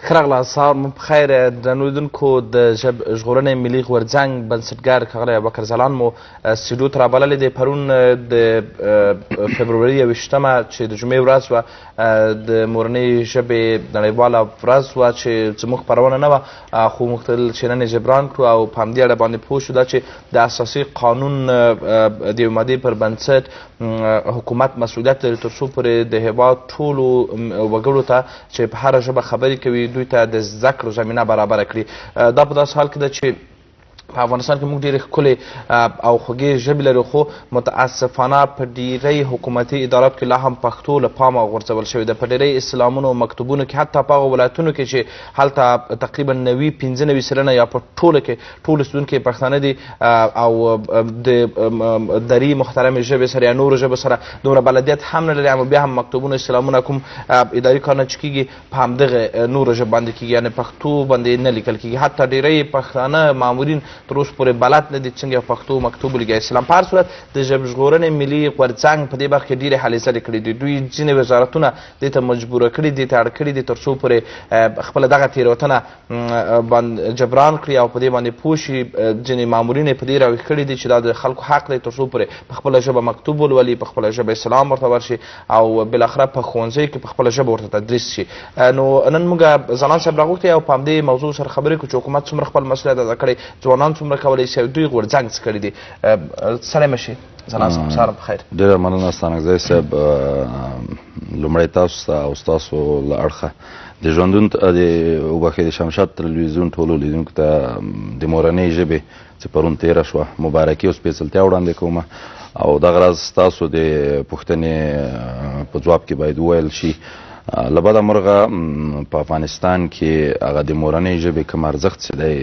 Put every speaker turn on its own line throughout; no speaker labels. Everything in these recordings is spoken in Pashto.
ښه راغلاست، سهار مو پخیر. درنو لیدونکو، د ژغورنې ملي غورځنګ بنسټګر ښاغلی ابوبکر ځلاند مو سټوډیو ته رابللی دی. پرون د فبروري 21مه چې د جمعې ورځ وه، د مورنۍ ژبې نړیواله ورځ وه چې زموږ خپرونه نه وه، خو موږ تل چې نن یې جبران کړو او په همدې اړه باندې پوه شو دا چې د اساسي قانون د یوې مادې پر بنسټ حکومت مسؤلیت لري تر څو پورې د هېواد ټولو وګړو ته چې په هره ژبه خبرې کوي دوی ته د زده کړو زمینه برابره کړي. دا په داسې حال کې ده چې په افغانستان کې موږ ډېرې ښکلې او خوږې ژبې لرو، خو متاسفانه په ډېری حکومتي اداراتو کې لا هم پښتو له پامه غورځول شوې ده. په ډېری اسلامونو او مکتوبونو کې، حتی په هغو ولایتونو کې چې هلته تقریبا 95% یا په ټوله کې ټول اوسېدونکي پښتانه دي او د دري محترمې ژبې سره یا نورو ژبو سره دومره بلدیت هم نه لري، اما بیا هم مکتوبونه، اسلامونه، کوم اداري کارونه چې کېږي په همدغه نورو ژبو باندې کېږي، یعنې پښتو باندې نه لیکل کېږي. حتی ډېری پښتانه مامورین تر اوسه پورې بلد نه دي څنګه پښتو مکتوب ولیکي. اسلام په هر صورت د ژب ژغورنې ملي غورځنګ په دې برخه کې ډېرې هلې ځلې کړې دي. دوی ځینې وزارتونه دې ته مجبوره کړي، دې ته اړ کړي دي تر څو پورې خپله دغه تېروتنه باندې جبران کړي او په دې باندې پوه شي. ځینې مامورین یې په دې راویښ کړي دي چې دا د خلکو حق دی تر څو پورې په خپله ژبه مکتوب ولولي، په خپله ژبه اسلام ورته ورشي او بالاخره په ښوونځیو کې په خپله ژبه ورته تدریس شي. نو نن موږ ځلان صاحب راغوښتی او په همدې موضوع سره خبرې کوو چې حکومت څومره خپل مسؤلیت ادا کړی، ځوانان څومره کولی شي او دوی غورځنګ څه کړي دي. ستړی مه شي ځلان صاحب، سهار په خیر.
ډېره مننه ستانکزی صاحب. لومړی تاسو ته او ستاسو له اړخه د ژوندون د وبخښئ د شمشاد تلویزیون ټولو لیدونکو ته د مورنۍ ژبې چې پرون تېره شوه مبارکي او سپېڅلتیا وړاندې کوم. او دغه راز ستاسو د پوښتنې په ځواب کې باید وویل شي، له بده مرغه په افغانستان کې هغه د مورنۍ ژبې کوم ارزښت چې دی،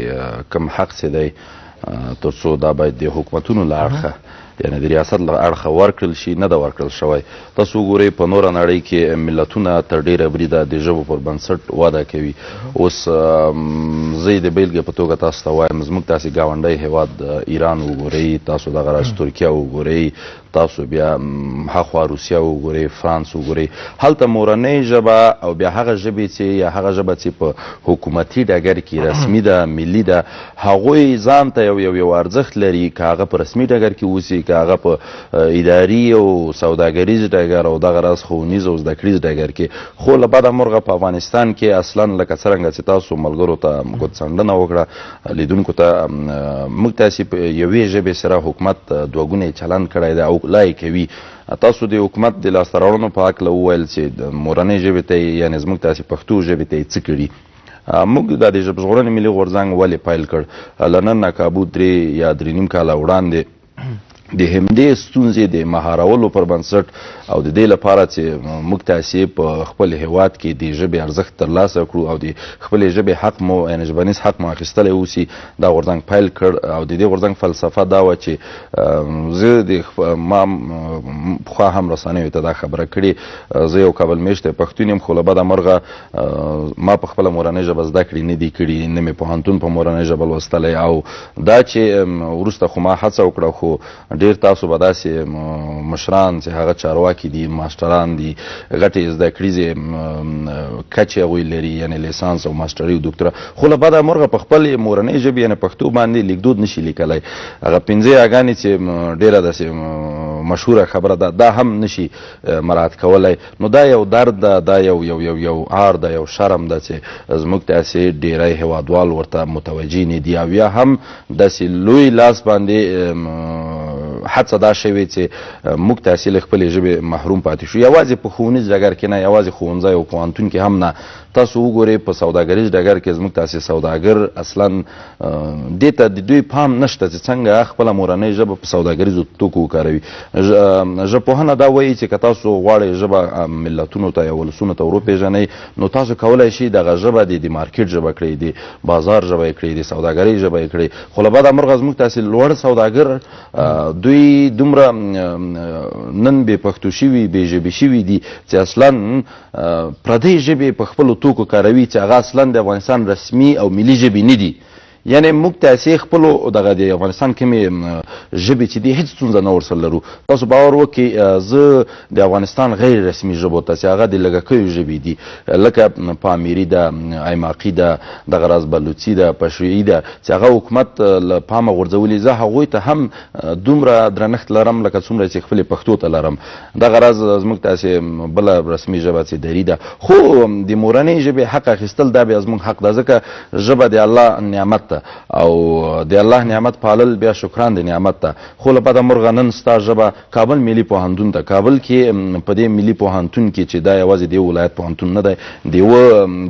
کوم حق چې دی، تر څو دا باید د حکومتونو له اړخه، یعنی د ریاست له اړخه ورکړل شي، نه ده ورکړل شوی. تاسو وګورئ، په نوره نړۍ کې ملتونه تر ډېره بریده د ژبو پر بنسټ وده کوي. اوس زه یې د بېلګې په توګه تاسو ته وایم، زموږ تاسې ګاونډی هېواد ایران وګورئ، تاسو دغه راز ترکیه وګورئ، تاسو بیا هاخوا روسیه وګورئ، فرانس وګورئ، هلته مورنۍ ژبه او بیا هغه ژبې چې یا هغه ژبه چې په حکومتي ډګر کې رسمي ده، ملي ده، هغوی ځان ته یو یو یو ارزښت لري، که هغه په رسمي ډګر کې اوسي، که هغه په اداري او سوداګریز ډګر او دغه راز ښوونیز او زده کړیز ډګر کې. خو له بده مرغه په افغانستان کې اصلا لکه څرنګه چې تاسو ملګرو ته ګوتڅنډنه وکړه، لیدونکو ته، موږ تاسې په یوې ژبې سره حکومت دوه ګونی چلند کړی دی او لا یې کوي. تاسو د حکومت د لاسته راوړنو په هکله وویل چې مورنۍ ژبې ته یې، یعنې زموږ تاسې پښتو ژبې ته یې څه کړي. موږ دا د ژبژغورنې ملي غورځنګ ولې پیل کړ؟ له نن نه کابو 3 یا 3.5 کاله وړاندې د همدې ستونزې د مهارولو پر بنسټ او د دې لپاره چې موږ تاسې په خپل هیواد کې د ژبې ارزښت ترلاسه کړو او د خپلې ژبې حق مو، یعنې ژبنیز حق مو اخیستلی اوسي، دا غورځنګ پیل کړ. او د دې غورځنګ فلسفه دا وه چې زه د ما پخوا هم رسنیو ته دا خبره کړې، زه یو کابل میشتی پښتون یم، خو له بده مرغه ما په خپله مورنۍ ژبه زده کړې نه دي کړي، نه مې پوهنتون په مورنۍ ژبه لوستلی. او دا چې وروسته خو ما هڅه وکړه، خو ډېر تاسو به داسې مشران چې هغه چارواکي دي، ماسټران دي، غټې زده کړیزې کچې هغوی لري، یعنې لیسانس او ماسټري او دوکتورا، خو له بده مرغه په خپلې مورنۍ ژبې، یعنې پښتو باندې لیکدود نشي لیکلی. هغه پنځه یاګانې چې ډېره داسې مشهوره خبره ده، دا هم نشي مراعات کولی. نو دا یو درد ده، دا یو یو یو یو عار ده، یو شرم ده چې زموږ تاسې ډیری هیوادوال ورته متوجه نه دي او یا هم داسې لوی لاس باندې هڅه دا شوې چې موږ تاسې له خپلې ژبې محروم پاتې شو. یوازې په ښوونیز ډګر کې نه، یوازې ښوونځی او پوهنتون کې هم نه، تاسو وګورئ په سوداګریز ډګر کې زموږ تاسې سوداګر اصلا دې ته د دوی پام نشته چې څنګه خپله مورنۍ ژبه په سوداګریزو توکو وکاروي. ژبپوهنه دا وایي چې که تاسو غواړئ ژبه ملتونو ته یا ولسونو ته وروپېژنئ، نو تاسو کولای شئ دغه ژبه د مارکیټ ژبه کړئ، د بازار ژبه یې کړئ، د سوداګرۍ ژبه یې کړئ. خو له بده مرغه زموږ تاسې لوړ سوداګر دوی دومره نن بې پښتو شوي، بې ژبې شوي دي چې اصلا پردۍ ژبې په خپلو توکو کاروي چې هغه اصلا د افغانستان رسمي او ملي ژبې نه دي. یعنی موږ تاسې خپلو دغه د افغانستان کومې ژبې چې دي هېڅ ستونزه نه ورسره لرو. تاسو باور وکړئ، زه د افغانستان غیر رسمي ژبو ته چې هغه د لږکیو ژبې دي، لکه پامیري ده، ایماقي ده، دغه راز بلوڅي ده، پشویي ده، چې هغه حکومت له پامه غورځولي، زه هغوی ته هم دومره درنښت لرم لکه څومره چې خپلې پښتو ته لرم. دغه راز زموږ تاسې بله رسمي ژبه چې دري ده، خو د مورنۍ ژبې حق اخیستل دا بیا زموږ حق ده، ځکه ژبه د الله نعمت ده او د الله نعمت پالل بیا شکران د نعمت ده. خو له بده مرغه نن ستا ژبه کابل ملي پوهنتون ته، کابل کې په دې ملي پوهنتون کې چې دا یوازې د یو ولایت پوهنتون نه دی، د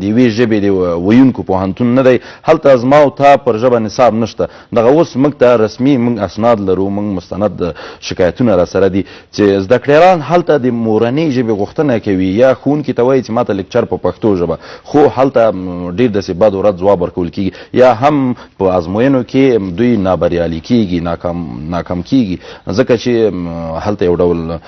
یوې ژبې د ویونکو پوهنتون نه دی، هلته زما او تا پر ژبه نصاب نشته. دغه اوس موږ ته رسمي موږ اسناد لرو، موږ مستند شکایتونه را سره دي چې زده کړیالان هلته د مورنۍ ژبې غوښتنه کوي یا ښوونکي ته وایي چې ماته لیکچر په پښتو ژبه، خو هلته ډېر داسې بد و رد ځواب ورکول کېږي، یا هم په ازموینو کې دوی نابریالي کېږي، ناکام کېږي، ځکه چې هلته یو ډول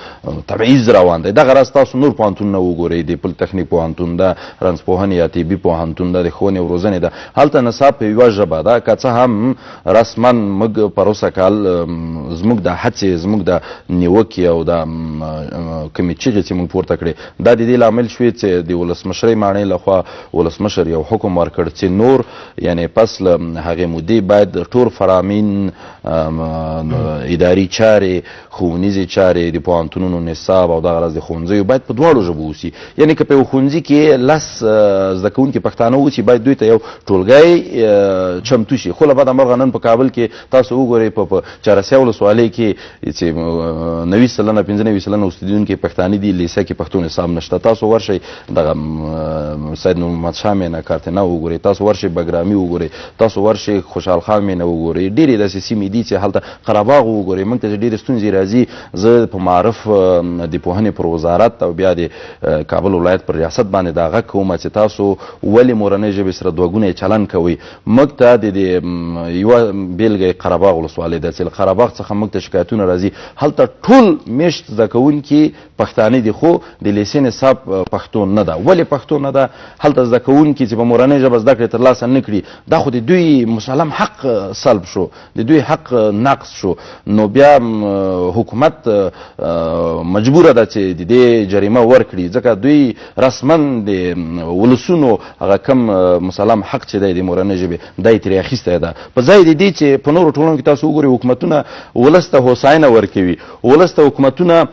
تبعیض روان دی. دغه راز تاسو نور پوهنتونونه وګورئ، د پولتخنیک پوهنتون ده، رنځپوهنې یا طبي پوهنتون ده، د ښوونې او روزنې ده، هلته نصاب په یوه ژبه ده. که څه هم رسما موږ پروسه کال زموږ د هڅې، زموږ د نیوکې او د کومې چیغې چې موږ پورته کړې، دا د دې لامل شوې چې د ولسمشرۍ ماڼۍ لخوا ولسمشر یو حکم ورکړ چې نور یعنی پس له هغې مودې باید ټول فرامین، اداري چارې، ښوونیزې چارې، د پوهنتونونو نصاب او دغه راز د ښوونځیو باید په دواړو ژبو اوسي. یعنی که په یو ښوونځي کې 10 زده کوونکي پښتانه اوسي، باید دوی ته یو ټولګی چمتو شي. خو له بده مرغه نن په کابل کې تاسو وګورئ، په چارسیا ولسوالۍ کې چې 90% 95% اوسېدونکي پښتانه دي، لیسه کې پښتو نصاب نشته. تاسو ورشئ دغه سید نور محمد شاه مېنه کارتینا وګورئ، تاسو ورشئ بګرامي وګورئ، تاسو ورشئ خوشحال خان مېنه وګورئ، ډېرې داسې سیمې دي چې هلته قرهباغ وګورئ. موږ ته چې ډېرې ستونزې راځي، زه په معارف د پوهنې پر وزارت او بیا د کابل ولایت پر ریاست باندې دا غږ کوم چې تاسو ولې مورنۍ ژبې سره دوه ګونی چلن کوئ. موږ ته د دې یوه بېلګه یې قرهباغ ولسوالۍ ده چې له قرهباغ څخه موږ ته شکایتونه راځي، هلته ټول مېشت زده کوونکي پښتانه دي، خو د لیسې نصاب پښتو نه ده. ولې پښتو نه ده؟ هلته زده کوونکي چې په مورنۍ ژبه زده کړې ترلاسه نه کړي، دا خو د دوی مسلم حق سلب شو، د دوی حق نقض شو. نو بیا حکومت مجبوره ده چې د دې جریمه ورکړي، ځکه دوی رسما د ولسونو هغه کم مسلم حق چې دی د مورنۍ ژبې دا یې ترې اخیستی ده. په ځای د دې چې په نورو ټولنو کې تاسو وګورئ، حکومتونه ولس ته هوساینه ورکوي، ولس ته حکومتونه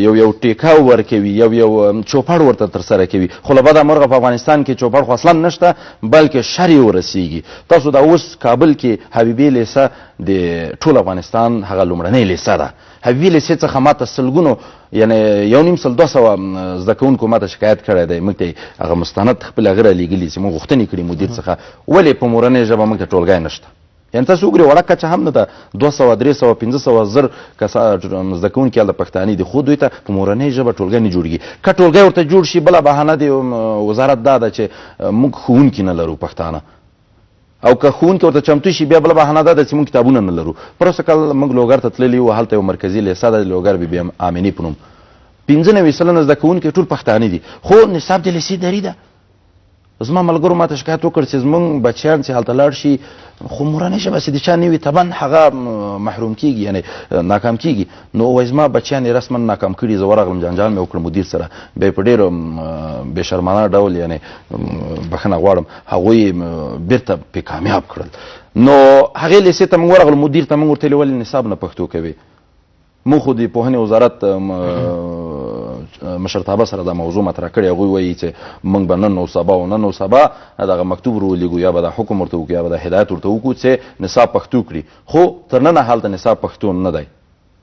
یو یو ټیکاو ورکوي، یو یو چوپړ ورته ترسره کوي، خو له بده مرغه په افغانستان کې چوپړ خو اصلا نشته، بلکې شر یې ورسیږي. تاسو دا اوس کابل کې حبیبې لیسه د ټول افغانستان هغه لومړنۍ لیسه ده. حبیبې لیسې څخه ماته سلګونو یعنی 150 200 زده کوونکو ماته شکایت کړی دی، موږ ته هغه مستند خپل هغه رالیږلي چې موږ غوښتنې کړي مدیر څخه، ولې په مورنۍ ژبه موږ ته ټولګی نشته. یعنی تاسو وګورئ وړه کچه هم نه ده، 200 300 500 زر کسان زده کوونکي هلته پښتانه دي، خو دوی ته په مورنۍ ژبه ټولګی نه جوړېږي. که ټولګی ورته جوړ شي، بله بهانه د وزارت دا ده چې موږ ښوونکي نه لرو پښتانه، او که ښوونکي ورته چمتو شي، بیا بله بهانه دا ده چې موږ کتابونه نه لرو. پروسږ کال موږ لوګر ته تللي وو، هلته یو مرکزي لیسه ده د لوګر بي بي امینې په نوم، 95% زده کوونکي ټول پښتانه دي، خو نصاب د لیسې دري ده. زما ملګرو ماته شکایت وکړ چې زمونږ بچیان چې هلته لاړ شي، خو مورنۍ ژبه چې د چا نه وي طبعا هغه محروم کېږي، یعنی ناکام کېږي. نو وایي زما بچیان یې رسما ناکام کړي. زه ورغلم، جنجال مې وکړ مدیر سره، بیا یې په ډېر بې شرمانه ډول یعنی بښنه غواړم، هغوی بېرته پرې کامیاب کړل. نو هغې لیسې ته موږ ورغلو، مدیر ته موږ ورته ویل ولې نصاب نه پښتو کوي؟ موږ خو د پوهنې وزارت مشرتابه سره دا موضوع مطرح کړې، هغوی وایي چې موږ به نن او سبا او نن او سبا دغه مکتوب ورولېږو، یا به دا حکم ورته وکړو، یا به دا هدایت ورته وکړو چې نصاب پښتو کړي، خو تر ننه هلته نصاب پښتو نه دی.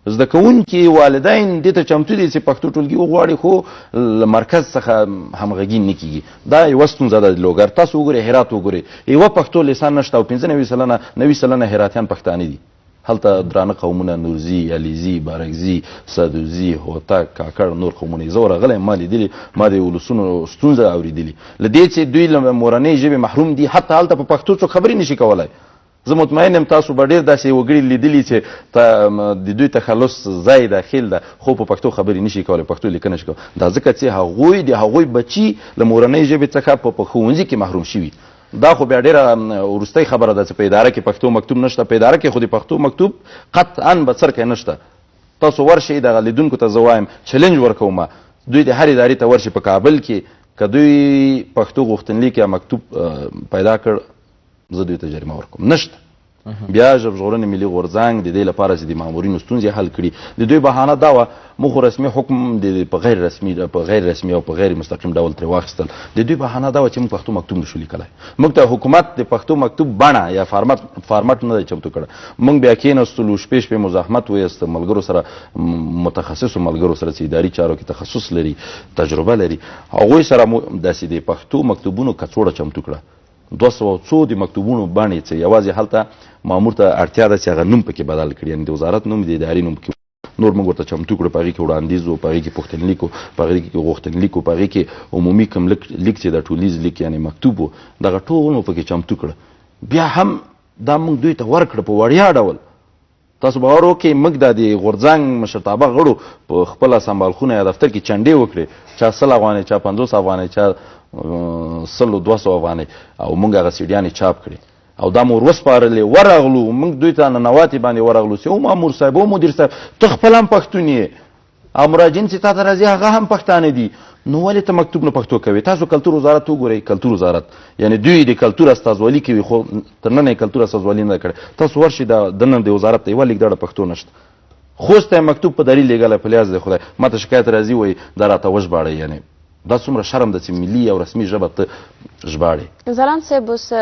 زده کوونکي والدین دې ته چمتو دي چې پښتو ټولګي وغواړي، خو له مرکز څخه همغږي نه کېږي. دا یوه ستونزه ده د لوګر. تاسو وګورئ، هرات وګورئ، یوه پښتو لیسان نشته او 95% 90% هراتیان پښتانه دي. هلته درانه قومونه نورزي، علیزي، بارکزي، سادوزي، هوتک، کاکړ نور قومونه یې. زه ورغلی یم، ما لیدلي، ما د ولسونو ستونزه اورېدلي. له دې چې دوی له مورنۍ ژبې محروم دي، حتی هلته په پښتو څوک خبرې نشي کولای. زه مطمئن یم تاسو به ډېر داسې وګړي لیدلي چې د دوی تخلص ځای ده، خېل ده، خو په پښتو خبرې نشي کولای، پښتو لیکنه نشي کولای. دا ځکه چې هغوی د هغوی بچي له مورنۍ ژبې څخه په ښوونځي کې محروم شوي. دا خو بیا ډېره وروستۍ خبره ده چې په اداره کې پښتو مکتوب نشته. په اداره کې خو د پښتو مکتوب قطعا به څرکی نشته. تاسو ورشئ، دغه لیدونکو ته زه وایم، چلنج ورکوم، دوی د هر ادارې ته ورشي په کابل کې، که دوی پښتو غوښتنلیک یا مکتوب پیدا کړ، زه دوی ته جریمه ورکوم. نشته. بیا ژب ژغورنې ملي غورځنګ د دې لپاره چې د مامورینو ستونزې حل کړي، د دوی بهانه دا وه، موږ خو رسمي حکم د په غیر رسمي په غیر رسمي او په غیر مستقیم ډول ترې واخیستل. د دوی بهانه دا وه چې موږ پښتو مکتوب نشو لیکلی، موږ ته حکومت د پښتو مکتوب بڼه یا فارمټ نه دی چمتو کړی. موږ بیا کېناستلو، شپې شپې مو زحمت وایست، ملګرو سره، متخصصو ملګرو سره چې اداري چارو کې تخصص لري، تجربه لري، هغوی سره مو داسې د پښتو مکتوبونو کڅوړه چمتو کړه. 200 څو د مکتوبونو بڼې چې یوازې هلته مامور ته اړتیا ده چې هغه نوم پکې بدل کړي، یعنې د وزارت نوم، د ادارې نوم پکې نور موږ ورته چمتو کړو. په هغې کې وړاندیز و، په هغې کې پوښتنلیک و، په هغې کې غوښتنلیک و، په هغې کې عمومي کوم لیک چې د ټولیز لیک یعنې مکتوب و، دغه ټول مو پکې چمتو کړه. بیا هم دا موږ دوی ته ورکړه په وړیا ډول. تاسو باور وکړئ، موږ د دې غورځنګ مشرتابه غړو په خپله سمبالخونه یا دفتر کې چنډې وکړې، چا 100 افغانۍ، چا 50 افغانۍ، چا 100 200 افغانۍ، او موږ هغه سیډیانې چاپ کړې او دا مو وروسپارلې. ورغلو موږ دوی ته ننواتې باندې ورغلو چې او مامور صاحب، او مدیر صاحب، ته خپل هم پښتون یې او مراجعین چې تا ته راځي هغه هم پښتانه دي، نو ولې ته مکتوب نه پښتو کوې؟ تاسو کلتور وزارت وګورئ، کلتور وزارت یعنې دوی د کلتور استازولي کوي، خو تر ننه یې کلتور استازولي نه ده کړې. تاسو ورشئ دا دننه د وزارت ته، یوه لیکدړه پښتو نشته. خوست ته مکتوب په دري لېږلی، په لیاز دی خدای، ما ته شکایت راځي، وایي دا راته وژباړئ. یعنې دا څومره شرم ده چې ملي او رسمي ژبه ته ژباړې.
ځلاند صاحب، اوس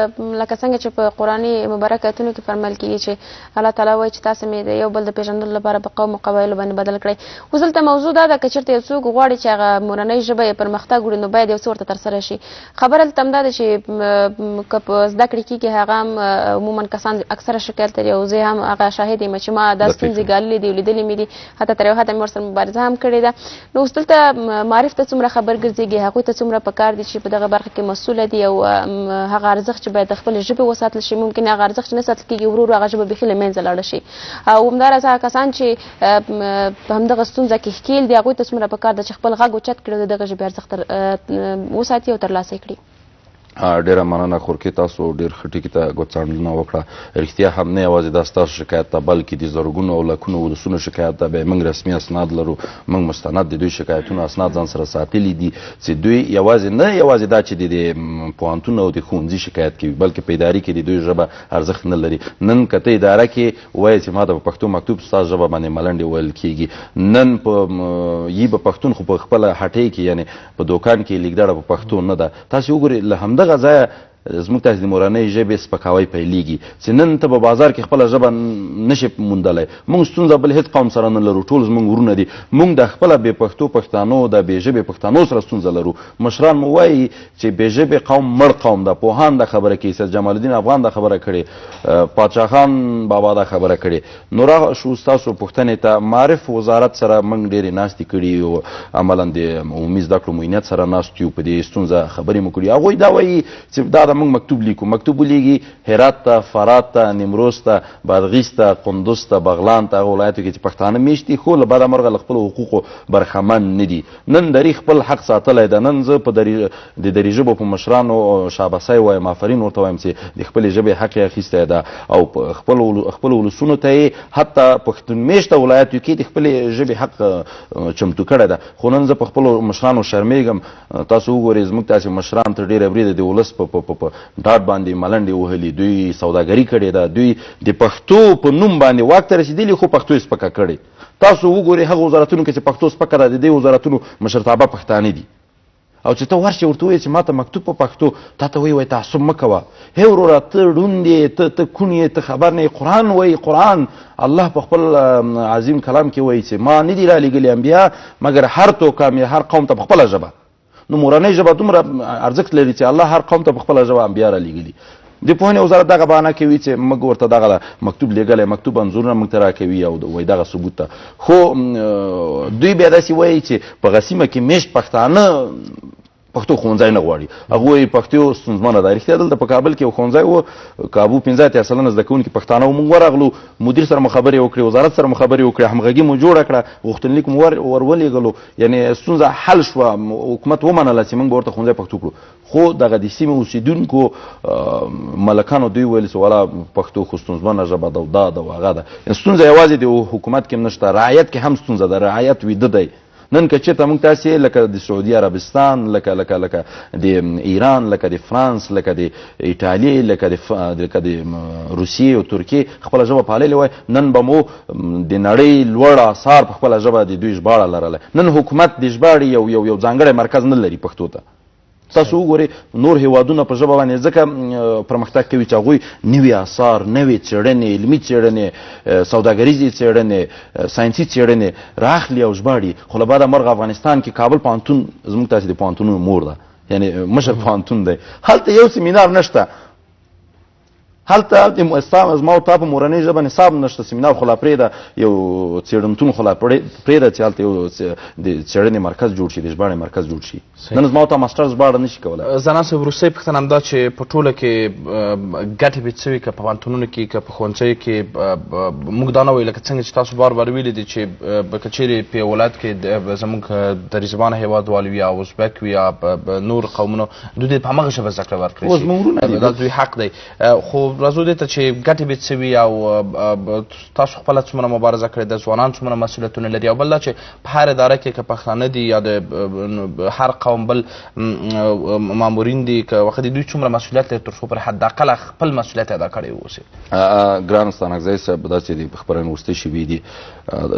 لکه څنګه چې په قرآني مبارک آیتونو کې فرمایل کېږي چې الله تعالی وایي چې تاسو مې د یو بل د پېژندلو لپاره په قوم او قبایلو باندې بدل کړئ. اوس دلته موضوع دا ده که چېرته یو څوک غواړي چې هغه مورنۍ ژبه یې پرمختګ وړي، نو باید یو څه ورته ترسره شي. خبره دلته همدا ده چې که په زده کړې کېږي، هغه هم عموما کسان اکثره شکایت لري، او زه هم هغه شاهد یم چې ما دا ستونزې ګاللې دي او لیدلې مې دي، حتی تر یو حده مې ورسره مبارزه هم کړې ده. نو اوس دلته معارف ته څومره خبر ګرځېږي، هغوی ته څومره پکار دي چې په دغه برخه کې مسؤله دي، او هغه ارزښت چې باید د خپلې ژبې وساتل شي، ممکن هغه ارزښت چې نه ساتل کېږي، ورو ورو هغه ژبه بیخي له منځه لاړه شي. او همداراز هغه کسان چې په همدغه ستونزه کې ښکېل دي، هغوی ته څومره پکار ده چې خپل غږ اوچت کړي او د دغه ژبې ارزښت وساتي او ترلاسه یې کړي.
ډېره مننه خورکې، تاسو ډېر ښه ټکي ته ګوتڅنډنه وکړه. رښتیا هم نه یوازې دا ستاسو شکایت ده، بلکې د زرګونو او لکونو ولسونو شکایت ده. بیا موږ رسمي اسناد لرو، موږ مستند د دوی شکایتونو اسناد ځان سره ساتلي دي چې دوی یوازې نه یوازې دا چې د پوهنتون او د ښوونځي شکایت کوي، بلکې په ادارې کې د دوی ژبه ارزښت نه لري. نن که ته اداره کې وایې چې ما ته په پښتو مکتوب ستا ژبه باندې ملنډې ویل کېږي، نن په یي په پښتون خو په خپله هټۍ کې یعنې په دوکان کې لیکدړه په پښتو نه ده. تاسو وګورئ، له همدغه ځایه زموږ تاسو د مورنۍ ژبې سپکاوی پیلېږي چې نن ته په بازار کې خپله ژبه نشې موندلی. موږ ستونزه بل هېڅ قوم سره نه لرو، ټول زموږ ورونه دي. موږ د خپله بې پښتو پښتانو، د بې ژبې پښتانو سره ستونزه لرو. مشران مو وایي چې بې ژبې قوم مړ قوم ده. پوهان دا خبره کوي، سید جمال الدین افغان دا خبره کړې، پاچا خان بابا دا خبره کړې. نو را شو ستاسو پوښتنې ته، معارف وزارت سره موږ ډېرې ناستې کړي او عملاً د عمومي زده کړو معینیت سره ناست یو، په دې ستونزه خبرې مو کړي. هغوی دا وایي چې دا د موږ مکتوب لیکو، مکتوب ولیږي هرات ته، فرات ته، نیمروز ته، بادغیس ته، قندوز ته، بغلان ته، هغه ولایتو کې چې پښتانه میشت دي، خو له بده مرغه له خپلو حقوقو برخمن نه دي. نن دري خپل حق ساتلی ده. نن زه په دري د دري ژبو په مشرانو شابسی وایم، آفرین ورته وایم چې د خپلې ژبې حق یې اخیستی ده او خپلو ولسونو ته یې حتی پښتون میشته ولایاتو کې د خپلې ژبې حق چمتو کړی ده. خو نن زه په خپلو مشرانو شرمېږم. تاسو وګورئ، زموږ تاسې مشران تر ډېره بریده د ولس په ډاډ باندې ملنډې وهلي، دوی سوداګري کړې ده، دوی د پښتو په نوم باندې واک ته رسېدلي، خو پښتو یې سپکه کړې. تاسو وګورئ هغه وزارتونو کې چې پښتو سپکه ده، د دې وزارتونو مشرتابه پښتانه دي. او چې ته ورشې ورته ووایې چې ما ته مکتوب په پښتو، تا ته وایي وایي تعصب مه کوه. هی وروره، ته ړوند یې، ته کوڼ یې، ته خبر نه یې. قرآن وایي، قرآن الله په خپل عظیم کلام کې وایي چې ما نه دي رالیږلي انبیا مګر هر توکم یا هر قوم ته په خپله ژبه. نو مورنۍ ژبه دومره ارزښت لري چې الله هر قوم ته په خپله ژبه انبیا رالیږلي. د پوهنې وزارت دغه بهانه کوي چې موږ ورته دغه مکتوب لېږلی، مکتوب انځورونه موږ ته راکوي او وایي دغه ثبوت ته. خو دوی بیا داسې وایي چې په هغه سیمه کې میشت پښتانه پښتو ښوونځی نه غواړي. هغوی پښتو ستونزمنه ده. رښتیا دلته په کابل کې یو ښوونځی و، کابو 85% زده کوونکي پښتانه وو. موږ ورغلو، مدیر سره مو خبرې وکړې، وزارت سره مو خبرې وکړې، همغږي مو جوړه کړه، غوښتنلیک مو ور ولېږلو، یعنې ستونزه حل شوه. حکومت ومنله چې موږ به ورته ښوونځی پښتو کړو. خو دغه د سیمې اوسېدونکو ملکانو دوی ویل چې والا پښتو خو ستونزمنه ژبه ده او دا ده او هغه ده. ستونزه یوازې د حکومت کې هم نشته، رعایت کې هم ستونزه ده، رعایت ویده دی. نن که چېرته موږ تاسې لکه د سعودي عربستان، لکه د ایران، لکه د فرانس، لکه د ایټالیا، لکه د روسیې او ترکیې خپله ژبه پاللې وای، نن به مو د نړۍ لوړ آثار په خپله ژبه د دوی ژباړه لرله. نن حکومت د ژباړې یو ځانګړی مرکز نه لري پښتو ته. تاسو وګورئ، نور هیوادونه په ژبه باندې ځکه پرمختګ کوي چې هغوی نوي آثار، نوې څېړنې، علمي څېړنې، سوداګریزې څېړنې، ساینسي څېړنې راخلي او ژباړي. خو له بده مرغه افغانستان کې کابل پوهنتون زموږ تاسې د پوهنتونونو مور ده، یعنې مشر پوهنتون دی، هلته یو سیمینار نشته. هلته د زما او تا په مورنۍ ژبه نصاب نشته، سیمینار خو لا پرېږده، یو څېړنتون خو لا پرېږده چې هلته یو د څېړنې مرکز جوړ شي، د ژباړې مرکز جوړ شي. نن زما او تا ماسټر ژباړه نشي کولای.
ځلان صاحب، وروستۍ پوښتنه همدا چې په ټوله کې ګټې به څه وي، که په پوهنتونونو کې، که په ښوونځیو کې؟ موږ دا نه وایو، لکه څنګه چې تاسو بار بار ویلي دي چې که چیرې په یو ولایت کې زموږ دري زبانه هېوادوال وي یا ازبک وي یا نور قومونه، دوی دې په همغه ژبه زده کړه ورکړي
شي، زموږ وروڼه دي،
دا دوی حق دی. خو راځو دې ته چې ګټې به څه وي او تاسو خپله څومره مبارزه کړې ده، ځوانان څومره مسؤلیتونه لري، او بل دا چې په هر اداره کې که پښتانه دي یا د هر قوم بل مامورین دي، که وخت دوی څومره مسؤلیت لري تر څو پر حد اقل خپل مسؤلیت ادا کړی اوسي؟
ګران ستانکزی صاحب، دا چې د خپرونې وروستۍ شېبې دي،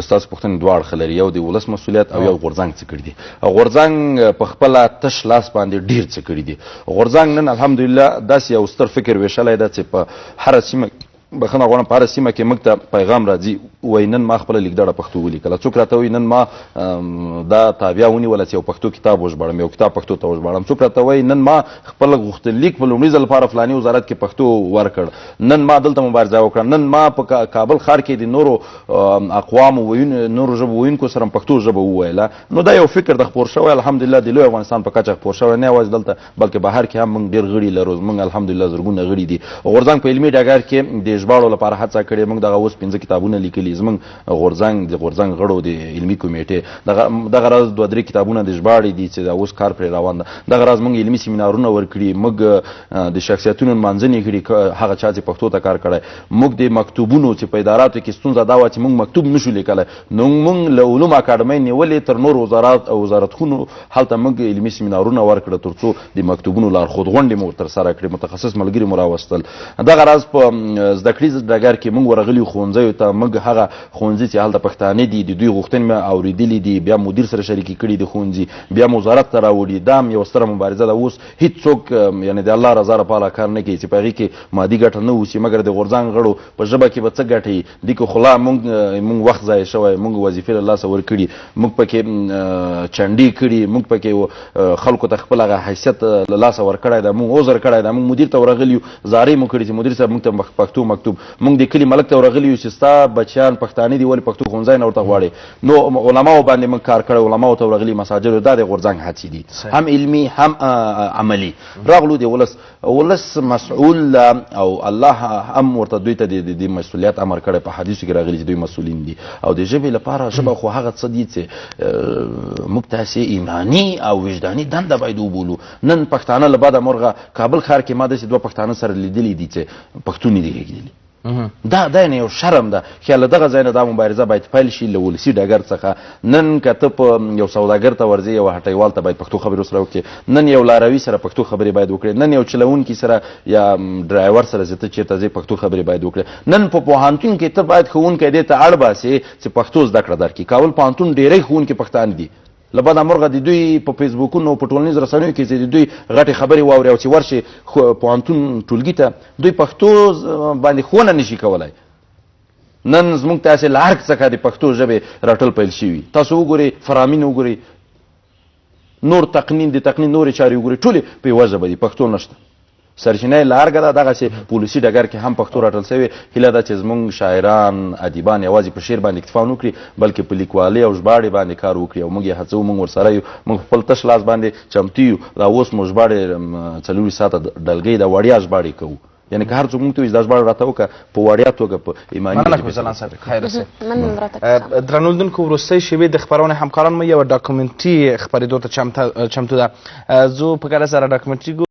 ستاسو پوښتنې دوه اړخه لري، یو د ولس مسؤلیت او یو غورځنګ څه کړي دي. غورځنګ په خپله تش لاس باندې ډیر څه کړي دي. غورځنګ نن الحمدلله داسې یو ستر فکر ویشلی ده چې په هره سیمه، بخښنه غواړم، په هره سیمه کې موږ ته پیغام راځي، وایي نن ما خپله لیکدړه پښتو ولیکله. څوک راته وایي نن ما دا تابیا ونیوله چې یو پښتو کتاب وژباړم، یو کتاب پښتو ته وژباړم. څوک راته وایي نن ما خپل غوښتنلیک په لومړي ځل لپاره فلاني وزارت کې پښتو ورکړ، نن ما دلته مبارزه وکړه، نن ما په کابل ښار کې د نورو اقوامو نورو ژبو ویونکو سره پښتو ژبه وویله. نو دا یو فکر د خپور شوی، الحمدلله د لوی افغانستان په کچه خپور شوی، نه یوازې دلته بلکې بهر کې هم موږ ډېر غړي لرو، زموږ الحمدلله زرګونه غړي دي. غورځنګ په علمي ډګر کې د ژباړو لپاره هڅه کړې. موږ دغه اوس 5 کتابونه لیکلي، زموږ غورځنګ د غورځنګ غړو د علمي کمیټې دغه راز دوه درې کتابونه د ژباړې دي چې دا اوس کار پرې روان ده. دغه راز موږ علمي سیمینارونه ورکړي، موږ د شخصیتونو نمانځنې کړي، هغه چا چې پښتو ته کار کړی. موږ د مکتوبونو چې په اداراتو کې ستونزه دا وه چې موږ مکتوب نشو لیکلی، نو موږ له علوم اکاډمۍ نیولې تر نور وزارات او وزارتخونو هلته موږ علمي سیمینارونه ورکړه ترڅو د مکتوبونو لارښود غونډې مو ترسره کړې، متخصص ملګري مو راوستل. دغه راز په زده کړیز ډګر کې موږ ورغلي ښوونځیو ته، موږ هغه ښوونځي چې هلته پښتانه دي د دوی غوښتنې مې اورېدلي دي، بیا مدیر سره شریکې کړي دي ښوونځي، بیا مو وزارت ته راوړي. دا هم یوه ستره مبارزه ده. اوس هیڅوک یعنې د الله رضا لپاره کار نه کوي چې په هغې کې مادي ګټه نه اوسي، مګر د غورځنګ غړو په ژبه کې به څه ګټه وي؟ دې کې خو لا موږ وخت ضایع شوی، موږ وظیفې له لاسه ورکړي، موږ پکې چنډې کړي، موږ پکې خلکو ته خپل هغه حیثیت له لاسه ورکړی ده، موږ عذر کړی ده. موږ مدیر ته ورغلي یو، زارۍ مو کړي چې مدیر صاحب موږ ته پښتو مکتوب. موږ د کلي ملک ته ورغلي یو چې ستا بچیان پښتانه دي، ولې پښتو ښوونځی نه ورته غواړې؟ نو علماو باندې موږ کار کړی، علماو ته ورغلي، مساجدو. دا د غورځنګ هڅې دي، هم علمي هم عملي. راغلو د ولس، ولس مسؤل ده او الله هم ورته دوی ته د مسؤلیت امر کړی، په حدیثو کې راغلي چې دوی مسؤلین دي. او د ژبې لپاره ژبه خو هغه څه دي چې موږ تاسې ایماني او وجداني دنده باید وبولو. نن پښتانه له بده مرغه کابل ښار کې ما داسې دوه پښتانه سره لیدلي دي چې پښتون دي غږېدلي. دا نه یو شرم ده. خیال دغه ځای نه دا مبارزه باید پیل شي، له ولسي ډګر څخه. نن که ته په یو سوداګر ته ورځې، یو هټیوال ته باید پښتو خبرې سره وکړې، نن یو لاروي سره پښتو خبرې باید وکړې، نن یو چلوونکي سره یا ډرایور سره چې ته چېرته ځې پښتو خبرې باید وکړې. نن په پوهنتون کې ته باید ښوونکی دې ته اړ باسې چې پښتو زده کړه درکړي. کابل پوهنتون ډېری ښوونکي پښتانه دي، له بده مرغه د دوی په فیسبوکونو په ټولنیزو رسنیو کې چې د دوی غټې خبرې واوري او چې ورشي پوهنتون ټولګي ته، دوی پښتو باندې ښوونه نشي کولای. نن زموږ تاسې له ارګ څخه د پښتو ژبې رټل پیل شوي. تاسو وګورئ، فرامین وګورئ، نور تقنین د تقنین نورې چارې وګورئ، ټولې په یوه ژبه دي، پښتو نشته. سرچینه یې له ارګه ده. دغسې په ولسي ډګر کې هم پښتو رټل شوې. هیله ده چې زموږ شاعران، ادیبان یوازې په شعر باندې اکتفا نه وکړي، بلکې په لیکوالۍ او ژباړې باندې کار وکړي، او موږ یې هڅوو. موږ ورسره یو، موږ خپل تش لاس باندې چمتو یو. دا اوس مو ژباړې 24 ساعته ډلګۍ ده، وړیا ژباړې کوو. یعنی که هر څوک موږ ته وایي چې دا ژباړه راته وکړه، په وړیا توګه په ایماني
مننه
وجه
کوم ځلان صاحب، خیر اوسئ.
مننه راته.
درنو لیدونکو، وروستۍ شېبې د خپرونې همکاران مو یوه ډاکومنټري خپرېدو ته چمتو ده. ځو په ګډه سره ډاکومنټري ګورو.